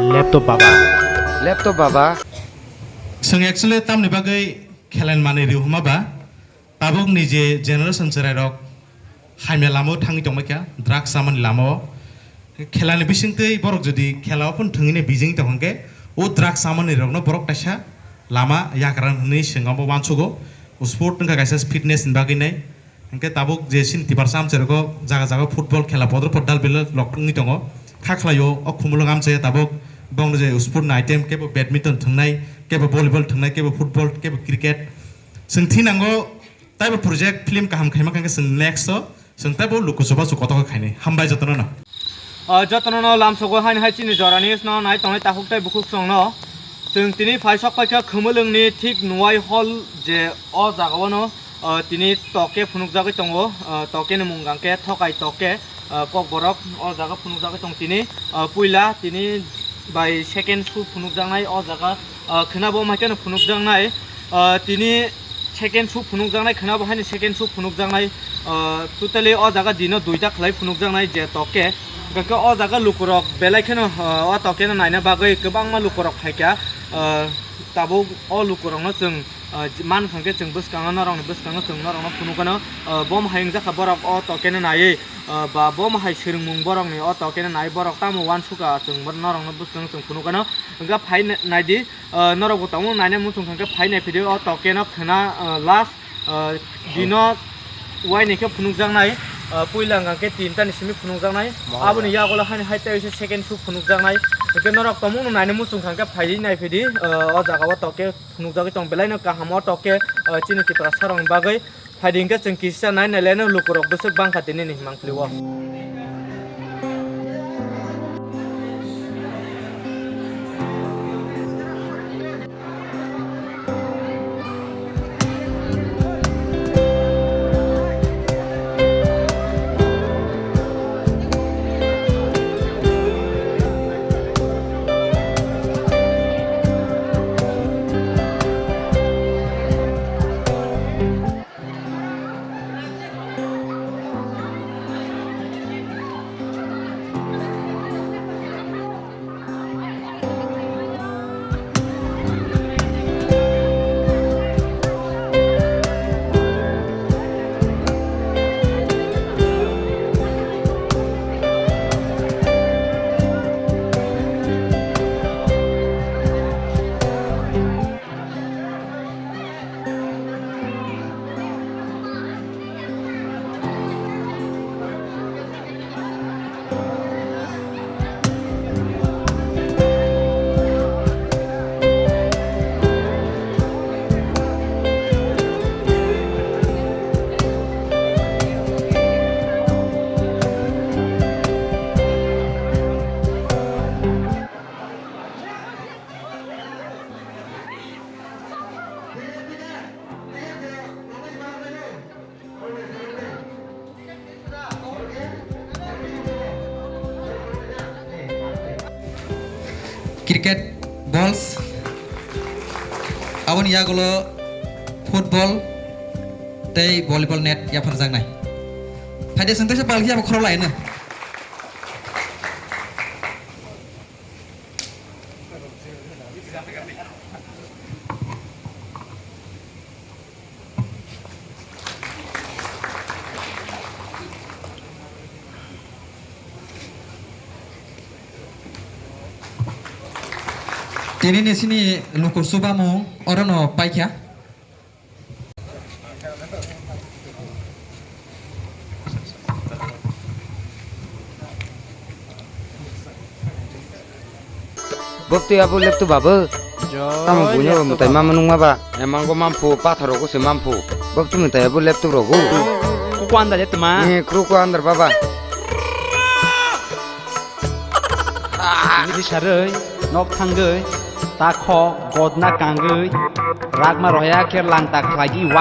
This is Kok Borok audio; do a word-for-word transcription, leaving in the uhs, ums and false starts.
Laptop baba. Laptop baba. Chwng actually tamni bagwi khelan manwi rw hwnma ba, tabukni je generation chwrairok hamya lamao thangwi tongbaikha, drugs chamani lamao. Khelani bisingtwi borok jodi khelao phano thwngwini bijing tongkha hwnkhe, o drugs chamanirokno borok kaisa lama yakarang hwnwi chwng abo uansugo. O sport wngkha kaisa fitness ni bagwi nai. Hwnkhe tabuk je chini Tiprasa amchairok o jaga jaga football khela podro pod dal belal rok wngwi tongo. Kha khlaio o khumulwng amchai tabuk bongni je sport ni item kebo badminton thwngnai, kebo volleyball thwngnai, kebo football, kebo cricket. Chwng thinango taibo project film kaham khaima khe chwng next o chwng taibo luku chubachu kotor khe khainai. Hambai jotono no. O jotono no lamsogo haini hai chini jorani no nai tongnai takhuk tei bukhuk songno. Chwng tini phai sok paikha Khumulwngni thik nuwai hall je o jagao no, o, tini toke phunukjagwi tongo, o, toke ni mung hwnkhe Thokai Toke, o, Kokborok o jaga phunukjagwi tong tini, o, puila tini bai second show phunukjaknai o jaga, o, khwnabo mai kheno phunukjaknai, o, tini second show phunukjaknai khwnabo haini second show phunukjaknai, o, totally o jaga dino duita khlai phunukjaknai je toke. Hwnkhe o jaga lukurok belai kheno, o, o tokeno naina bagwi kwbangma lukurok phaikha, o, tabuk o lukurokno chwng, o, man kha khe chwng bwskango norokni bwskango chwng norokno phunukgano, o, bo hai wngjakha borok o tokeno naiwi, o, ba bo hai swrwngmung borokni o tokeno naiwi borok tamo uansukha chwng norokno bwskango chwng phunukgano. Hwnkhe phai naidi, o, norokbo tongo naina muchung kha khe phai naiphidi o tokeno khwna, o, last, o, dino uaini khe phunukjaknai, o, puila hwnkha khe tinta ni simi phunukjaknai. Aboni yagulo haini hai tei second show phunukjaknai. Hwnkhe norok tongmungno naina muchung kha khe phaiwi naiphidi, o, o jaga o toke phunukjagwi tong belai no kaham o toke, o, chini Tiprasa rokni bagwi. Phaidi hwnkhe chwng kisa nai nai le no lukurok bwswk bangkha tini ni himang philio. Cricket balls, aboni yagulo football tei volleyball net yapharjaknai. Phaide chwng teisa balkhe abo khorok laino. Tini ni sini luku chubamung orono paikha. Bwktwi abo laptop babo. Tamo buino mutai mama nungma ba. Emango mamphu, pathor rogo se mamphu. Bwktwi mutai abo laptop rogo. Kuku andar ya tuma. Ni kruku andar baba. Ni saroi, nok thangoi, takho, godna kangoi, ragma roya khe langta khlai di wai.